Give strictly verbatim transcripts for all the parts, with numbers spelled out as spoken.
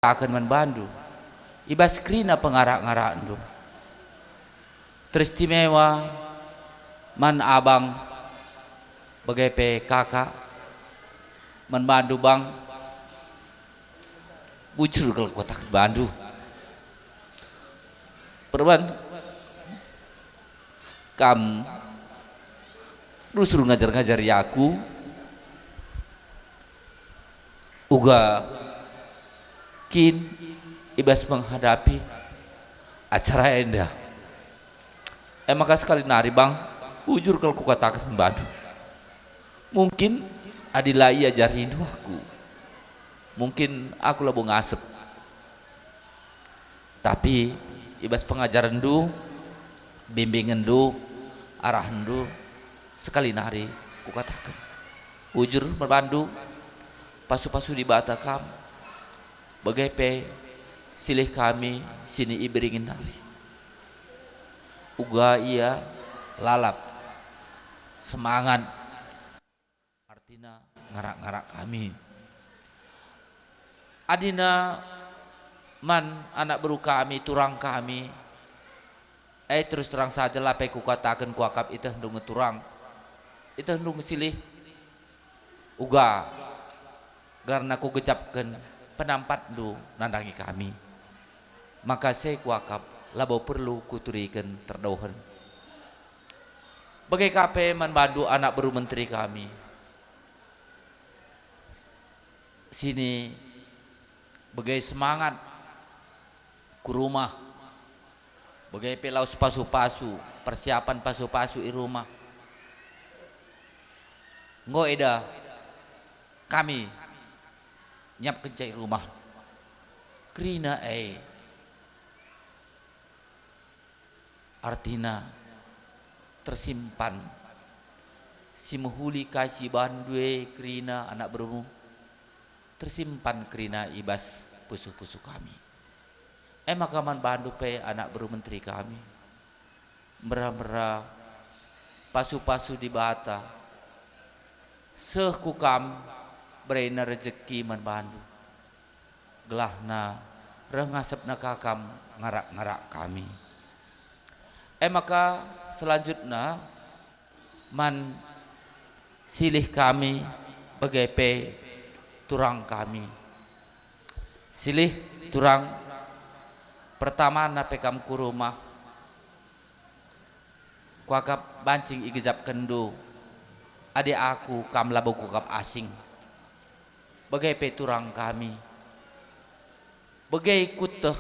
kataken man bandu, i bas kerina pengarak-ngarakndu. Teristimewa man abang, bage pe kakak, man bandu bang, bujur kal kukataken bandu. Perban kam rusur ngajar-ngajari aku, uga kin i bas menghadapi acara enda. E maka sekali nari bang, bujur kal kukataken man bandu. Mungkin adi la iajarindu aku, mungkin aku labo ngasep. Tapi i bas pengajarenndu, bimbingenndu, arahenndu, sekali nari kukataken. Bujur man bandu, pasu-pasu Dibata kam, bage pe silih kami si ni Iberingin nari. Uga ia lalap, semangat, artina ngarak-ngarak kami. Adina man anak beru kami, turang kami, e terus terang saja la pe kukataken kuakap itehndu nge turang, itehndu nge silih, uga gelarna kugejapken penampatndu nandangi kami. Maka seh kuakap labo perlu kuturiken terdohen. Bage ka pe man bandu anak beru menteri kami, sini bage semangat ku rumah, bage pe lawes pasu-pasu, persiapan pasu-pasu i rumah. Enggo eda kami nyiapkenca i rumah. Kerina e artina tersimpan. Si mehuli kai si bandu e kerina anak beru, tersimpan kerina i bas pusuh-pusuh kami. E maka man bandu pe anak beru menteri kami, mbera-mbera, pasu-pasu Dibata, seh ku kam berena rejeki man bandu, gelahna reh ngasepna ka kam ngarak-ngarak kami. E maka selanjutna man silih kami bage pe turang kami. Silih turang, pertamana pe kam ku rumah, kuakap banci igejapkenndu, adi aku kam labo kuakap asing. Bage pe turang kami, bage kueteh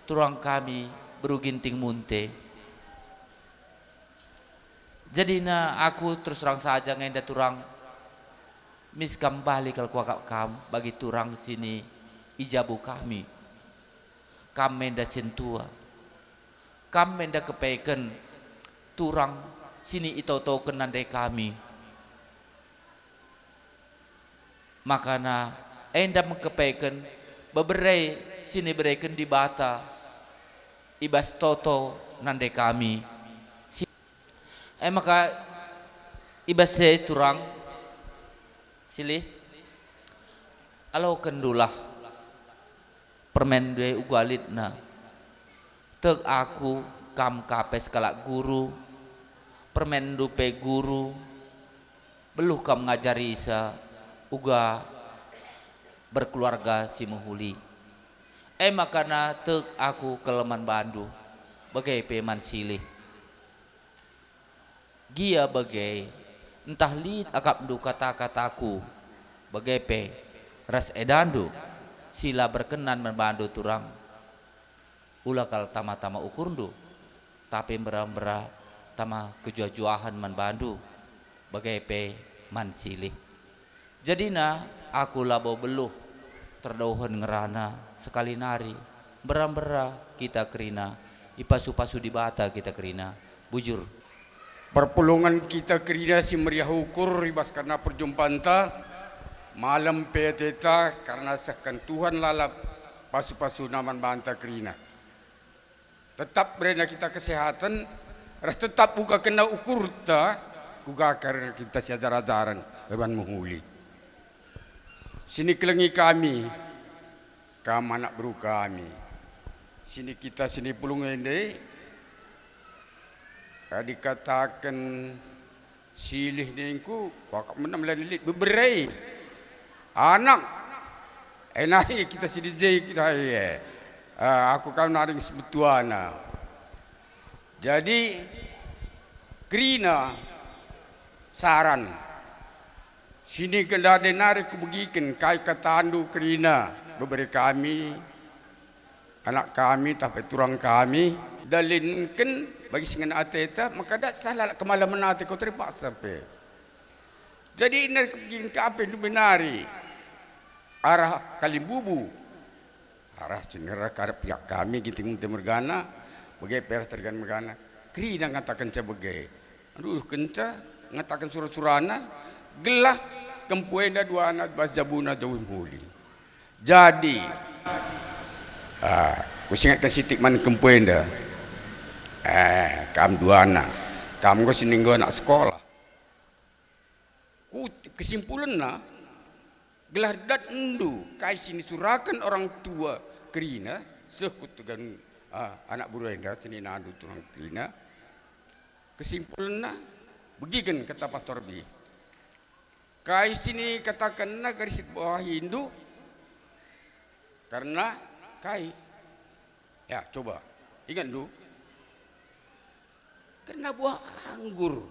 turang kami beru Ginting Munte. Jadina aku terus terang saja nge enda turang, mis kam bali kal kuakap kam bagi turang si ni i jabu kami. Kam me enda sintua, kam me enda kepeken turang si ni itotoken nande kami. Makana enda me kepeken bebere si nibereken Dibata i bas toto nande kami. Si-, e maka i bas e turang silih, alokendulah permenndu e uga litna. Tek aku kam ka pe sekalak guru, permenndu pe guru, beluh kam ngajarisa uga berkeluarga si mehuli. E makana tek aku kal man bandu, bage pe man silih. Gia bage, ntah lit akapndu kata-kataku, bage pe ras edandu si la berkenan man bandu turang, ula kal tama-tama ukurndu, tapi mbera-mbera tama kejuah-juahen man bandu, bage pe man silih. Jadina aku labo beluh terdohen ngerana sekali nari, mbera-mbera kita kerina, ipasu-pasu Dibata kita kerina, bujur. Perpulungen kita kerina si meriah ukur i bas kerna perjumpanta, malem pe ateta kerna sehken Tuhan lalap pasu-pasuna man banta kerina. Tetap berena kita kesehaten, ras tetap uga kena ukurta, kuga kerna kita siajar-ajaren, eban mehuli. Sinikelengi kami, Kam anak beru kami. Sini kita sini pulung ende, eh, dikataken silih ningku, kuakap menam la lit bebere. Anak, eh, nari kita sini je kita, eh. Eh, aku kam nari sebetuana. Jadi, kerina saran. Sini gendade nari kubegiken kai katandu kerina bebere kami, anak kami, tah pe turang kami, dalinken bagi si ngena ateta, maka dat salah kemalemen ate kau terpaksa pe. Jadi nari kubegiken ka pe ndube nari arah Kalimbubu. Arah Cinere kadap pihak kami Ginting Unte mergana, bage pe arah Tergan mergana. Kerina ngatakenca bage. Aduh, kenca ngataken sura-surana, gelah kempu enda duana bas jabuna jauh mehuli. Jadi, ah, kusingetken sitik man kempu enda. Eh, kam duana, kam enggo sini enggo anak sekolah. Ku-, kesimpulenna, gelah datndu kai si nisuraken orang tua kerina, seh ku tegan, ah, anak beru enda seninandu turang kerina. Kesimpulenna, begiken kata Pastor B. Kai si nikatakenna gari sibawahindu, karena kai? Ya, coba. Ingetndu? Kerna buah anggur,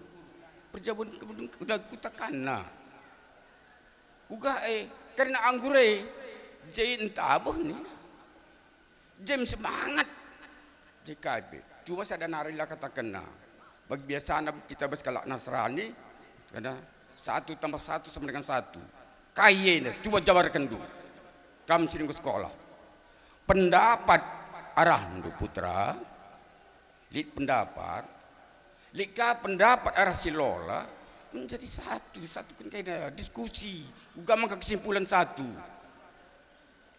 perjabun kebun kuda kutakanna. Uga e, kerna anggur e, je ntabeh nina. Jem semangat. Je kai pe. Cuma sada nari la katakenna. Bagi biasana kita bas kalak Nasrani, karena satu tambah satu sama dengan satu. Kai enda, cuma jabarkenndu. Kam si enggo sekolah. Pendapat arahndu, putra. Lit pendapat, lit ka pendapat arah si lola, menjadi satu, satu kan kaina diskusi, uga maka kesimpulan satu.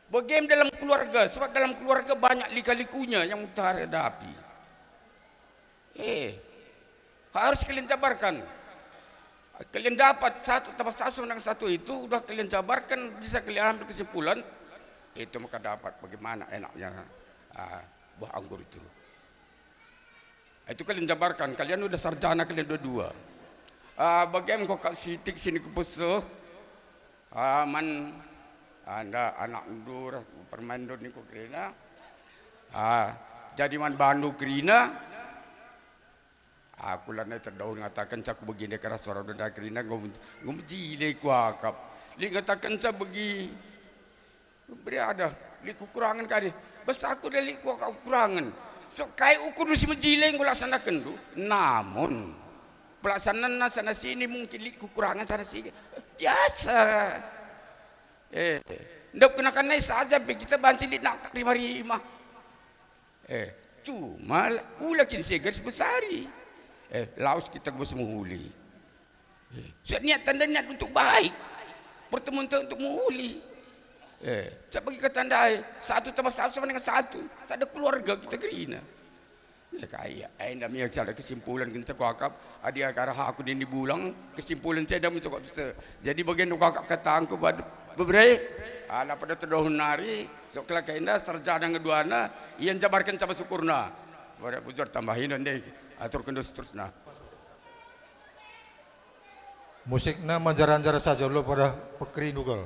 Bagem dalam keluarga, sebab dalam keluarga banyak lika-likunya yang kita hadapi. Eh, harus kalian jabarkan. Kalian dapat satu tambah satu sama dengan satu itu, udah kalian jabarkan, bisa kalian ambil kesimpulan, itu maka dapat bagaimana enaknya, ah, buah anggur itu. Itu kalian jabarkan, kalian udah sarjana kalian dua-dua. Ah, bagi engko kap sitik sini kupesuh, ah, man, ah, enda anakndu ras permainndu ningku kerina. Ah, jadi man bandu kerina, aku lanai terdauh ngatakenca ku begi ndai kerina, enggo, enggo mejile kuakap. Lit ngatakenca begi, Beriada, lit kekurangen kari. Bas aku da lit kuakap kekurangen. So, kai ukur si mejile enggo laksanakenndu. Namun, pelaksananna sana sini mungkin lit kekurangen sana sini. Biasa. Eh, ndaup kenakan nai saja pe kita banci lit nak rima-rima. Eh, cuma la-, ula kin seger sibesari. Eh, lawes kita ku bas mehuli. Eh, so niat tanda niat untuk baik. Pertemuan tu untuk mehuli. Eh, so bagi kata ndai, satu tambah satu sama dengan satu. Sada keluarga kita kerina. Ya, kaya, eh, enda mia sada kesimpulan kenca kuakap, adi arah aku nini bulang, kesimpulan saya enda mencukup se-, jadi bagian kuakap katangku bad-, bebere, ala pada terdahun nari, so kelak enda sarjana ngeduana, ia njabarken sama syukurna. Pada bujur tambahin ndai, aturken dos terusna. Musikna manjar-anjar saja, lo pada pekerindu kal.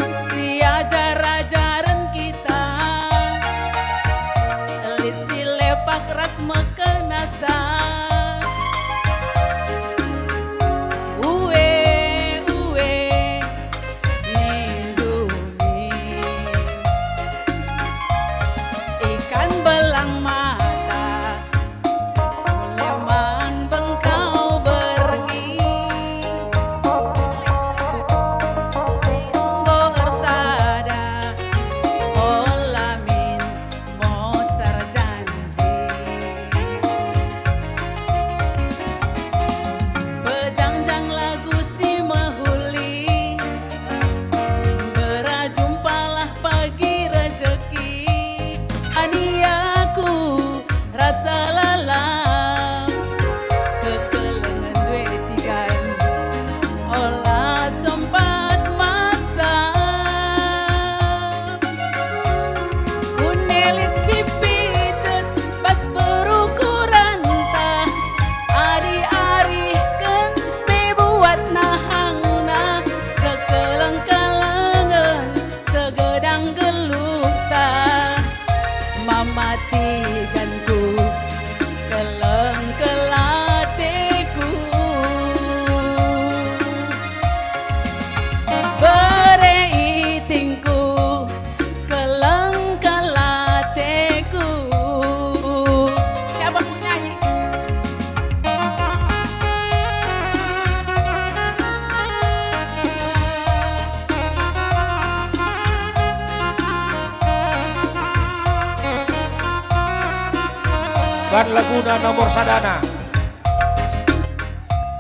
Si ajar-ajaren kita, lit si lepak ras mekena sa. Ue, ue, nindu mi. Ikan belang mata, leman bengkau bergi. Enggo ersada, ola min moser janji. Pejangjang lagu si mehuli, berajumpalah pagi rejeki. Aniaku rasa lalap, kekelengen due tiga em, ola sempat masak. Kunelit si picet bas perukuranta, ari-ariken pe buat nahangna, sekeleng-kelengen segedang geluhta. Mamati ganku, keleng kelateku. Bere itingku, keleng kelateku. Siapa mau nyanyi? Ban laguna nomor sadana,